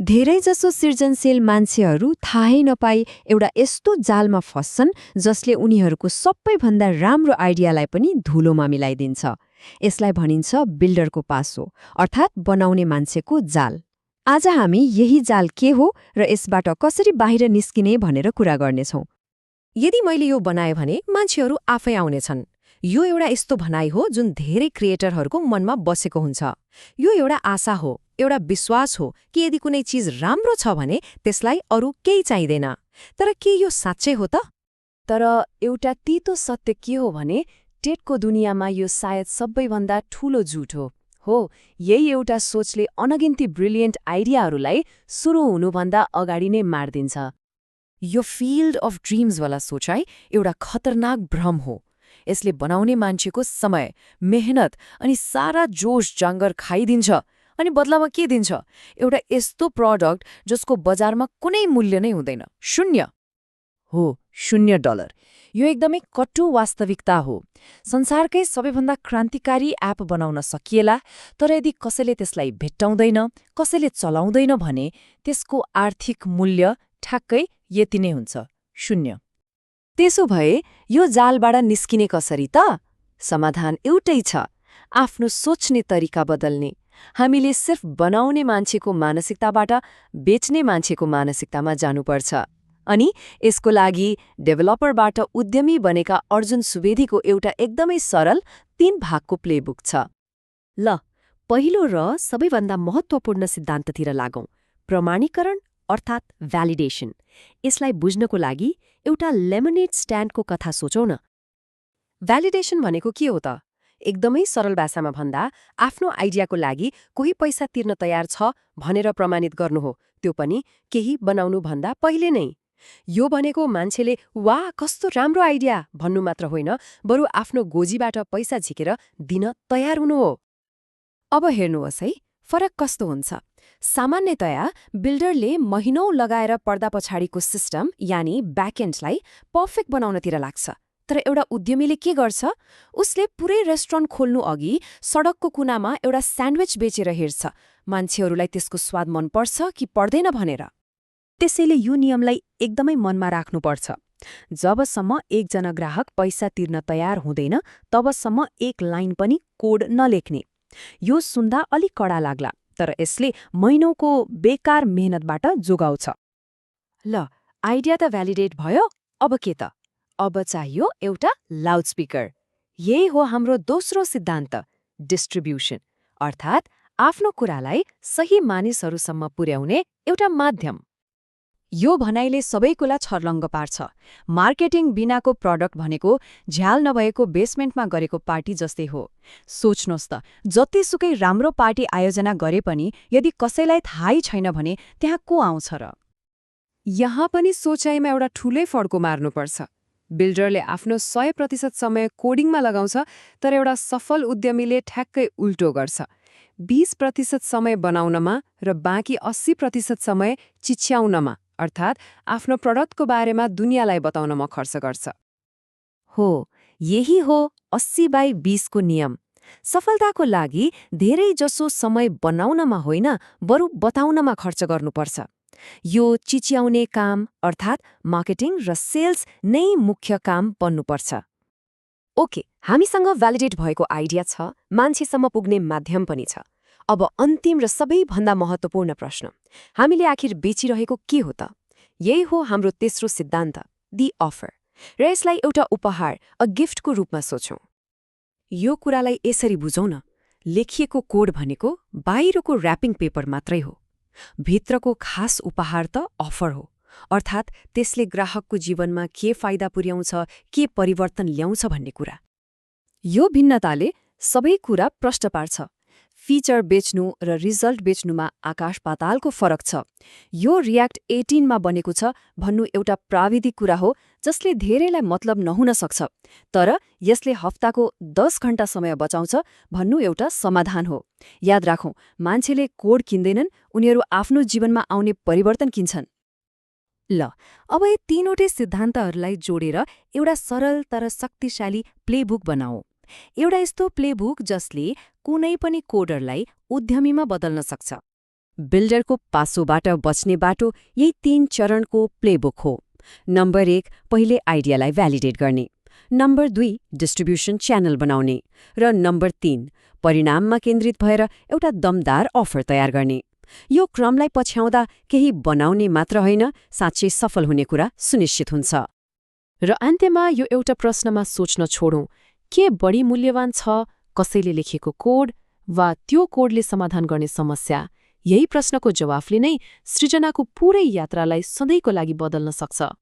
धेरैजसो सृजनशील मान्छेहरू थाहै नपाई एउटा यस्तो जालमा फस्छन् जसले उनीहरूको सबैभन्दा राम्रो आइडियालाई पनि धुलोमा मिलाइदिन्छ। यसलाई भनिन्छ बिल्डरको पासो, अर्थात् बनाउने मान्छेको जाल। आज हामी यही जाल के हो र यसबाट कसरी बाहिर निस्किने भनेर कुरा गर्नेछौँ। यदि मैले यो बनाएँ भने मान्छेहरू आफै आउनेछन्। यो एउटा यस्तो भनाइ हो जुन धेरै क्रिएटरहरूको मनमा बसेको हुन्छ। यो एउटा आशा हो, एउटा विश्वास हो कि यदि कुनै चीज राम्रो छ भने त्यसलाई अरू केही चाहिँदैन। तर के यो साँच्चै हो त? तर एउटा तीतो सत्य के हो भने टेटको दुनियाँमा यो सायद सबैभन्दा ठूलो झुट हो। यही एउटा सोचले अनगिन्ती ब्रिलियन्ट आइडियाहरूलाई सुरु हुनुभन्दा अगाडि नै मार्दिन्छ। यो फिल्ड अफ ड्रिम्सवाला सोचाइ एउटा खतरनाक भ्रम हो। यसले बनाउने मान्छेको समय, मेहनत अनि सारा जोश जाँगर खाइदिन्छ। अनि बदलामा के दिन्छ? एउटा यस्तो प्रडक्ट जसको बजारमा कुनै मूल्य नै हुँदैन, शून्य। हो, $0। यो एकदमै कटु वास्तविकता हो। संसारकै सबैभन्दा क्रान्तिकारी एप बनाउन सकिएला, तर यदि कसैले त्यसलाई भेट्टाउँदैन, कसैले चलाउँदैन भने त्यसको आर्थिक मूल्य ठ्याक्कै यति नै हुन्छ, 0। त्यसो भए यो जालबाट निस्किने कसरी त? समाधान एउटै छ, आफ्नो सोच्ने तरिका बदल्ने। हामीले सिर्फ बनाउने मान्छेको मानसिकताबाट बेच्ने मान्छेको मानसिकतामा जानुपर्छ। अनि यसको लागि डेभलपरबाट उद्यमी बनेका अर्जुन सुवेदीको एउटा एकदमै सरल 3 भागको प्लेबुक छ। ल, पहिलो र सबैभन्दा महत्त्वपूर्ण सिद्धान्ततिर लागौं, प्रमाणीकरण अर्थात् भ्यालिडेसन। यसलाई बुझ्नको लागि एउटा लेमोनेड स्ट्यान्डको कथा सोचौं न। भ्यालिडेसन भनेको के हो त? एकदमै सरल भाषामा भन्दा आफ्नो आइडियाको लागि कोही पैसा तिर्न तयार छ भनेर प्रमाणित गर्नु हो, त्यो पनि केही बनाउनुभन्दा पहिले नै। यो भनेको मान्छेले वाह कस्तो राम्रो आइडिया भन्नु मात्र होइन, बरु आफ्नो गोजीबाट पैसा झिकेर दिन तयार हुनु हो। अब हेर्नुहोस् है, फरक कस्तो हुन्छ। सामान्यतया बिल्डरले महिनौं लगाएर पर्दा पछाडिको सिस्टम यानि ब्याकएन्डलाई पर्फेक्ट बनाउनतिर लाग्छ। तर एउटा उद्यमीले के गर्छ? उसले पुरै रेस्टुरेन्ट खोल्नु अघि सडकको कुनामा एउटा स्यान्डविच बेचेर हेर्छ, मान्छेहरूलाई त्यसको स्वाद मनपर्छ कि पर्दैन भनेर। त्यसैले यो नियमलाई एकदमै मनमा राख्नुपर्छ। जबसम्म एकजना ग्राहक पैसा तिर्न तयार हुँदैन, तबसम्म एक लाइन पनि कोड नलेख्ने। यो सुन्दा अलिक कडा लाग्ला, तर यसले महिनौको बेकार मेहनतबाट जोगाउँछ। ल, आइडिया त भ्यालिडेट भयो, अब के त? अब चाहियो एउटा लाउडस्पिकर। यही हो हाम्रो दोस्रो सिद्धान्त, डिस्ट्रिब्युसन, अर्थात् आफ्नो कुरालाई सही मानिसहरूसम्म पुर्याउने एउटा माध्यम। यो भनाइले सबैकुला छर्लङ्ग पार्छ। मार्केटिङ बिनाको प्रडक्ट भनेको झ्याल नभएको बेसमेन्टमा गरेको पार्टी जस्तै हो। सोच्नुहोस् त, जतिसुकै राम्रो पार्टी आयोजना गरे पनि यदि कसैलाई थाहै छैन भने त्यहाँ को आउँछ र? यहाँ पनि सोचाइमा एउटा ठूलै फड्को मार्नुपर्छ। बिल्डरले आफ्नो 100% समय कोडिङमा लगाउँछ, तर एउटा सफल उद्यमीले ठ्याक्कै उल्टो गर्छ। 20% समय बनाउनमा र बाँकी 80% समय चिच्याउनमा, अर्थात् आफ्नो प्रडक्टको बारेमा दुनियाँलाई बताउनमा खर्च गर्छ। हो, यही हो 80/20 को नियम। सफलताको लागि धेरै जसो समय बनाउनमा होइन, बरु बताउनमा खर्च गर्नुपर्छ। यो चिच्याउने काम अर्थात् मार्केटिङ र सेल्स नै मुख्य काम बन्नुपर्छ। ओके, हामीसँग भ्यालिडेट भएको आइडिया छ, मान्छेसम्म पुग्ने माध्यम पनि छ। अब अन्तिम र सबैभन्दा महत्त्वपूर्ण प्रश्न, हामीले आखिर बेचिरहेको के हो त? यही हो हाम्रो तेस्रो सिद्धान्त, दि अफर। र यसलाई एउटा उपहार, अ गिफ्टको रूपमा सोचौं। यो कुरालाई यसरी बुझौं न, लेखिएको कोड भनेको बाहिरको र्यापिङ पेपर मात्रै हो। भित्रको खास उपहार त अफर हो, अर्थात् त्यसले ग्राहकको जीवनमा के फाइदा पुर्याउँछ, के परिवर्तन ल्याउँछ भन्ने कुरा। यो भिन्नताले सबै कुरा प्रष्ट पार्छ। फीचर बेच्नु र रिजल्ट बेच्नुमा आकाश पातालको फरक छ। यो रियाक्ट 18 मा बनेको छ भन्नु एउटा प्राविधिक कुरा हो जसले धेरैलाई मतलब नहुन सक्छ, तर यसले हप्ताको 10 घण्टा समय बचाउँछ भन्नु एउटा समाधान हो। याद राखौं, मान्छेले कोड किन्दैनन्, उनीहरू आफ्नो जीवनमा आउने परिवर्तन किन्छन्। ल, अब यी तीनवटै सिद्धान्तहरूलाई जोडेर एउटा सरल तर शक्तिशाली प्लेबुक बनाऊ। एउटा यस्तो प्लेबुक जसले कुनै पनि कोडरलाई उद्यमीमा बदल्न सक्छ। बिल्डरको पासोबाट बच्ने बाटो यही 3 चरणको प्लेबुक हो। नम्बर 1, पहिले आइडियालाई भ्यालिडेट गर्ने। नम्बर 2, डिस्ट्रिब्युसन च्यानल बनाउने। र नम्बर 3, परिणाममा केन्द्रित भएर एउटा दमदार अफर तयार गर्ने। यो क्रमलाई पछ्याउँदा केही बनाउने मात्र होइन, साँच्चै सफल हुने कुरा सुनिश्चित हुन्छ। र अन्त्यमा यो एउटा प्रश्नमा सोच्न छोडौं, के बढी मूल्यवान छ, कसैले लेखेको कोड वा त्यो कोडले समाधान गर्ने समस्या? यही प्रश्नको जवाफले नै सृजनाको पूरै यात्रालाई सधैँको लागि बदल्न सक्छ।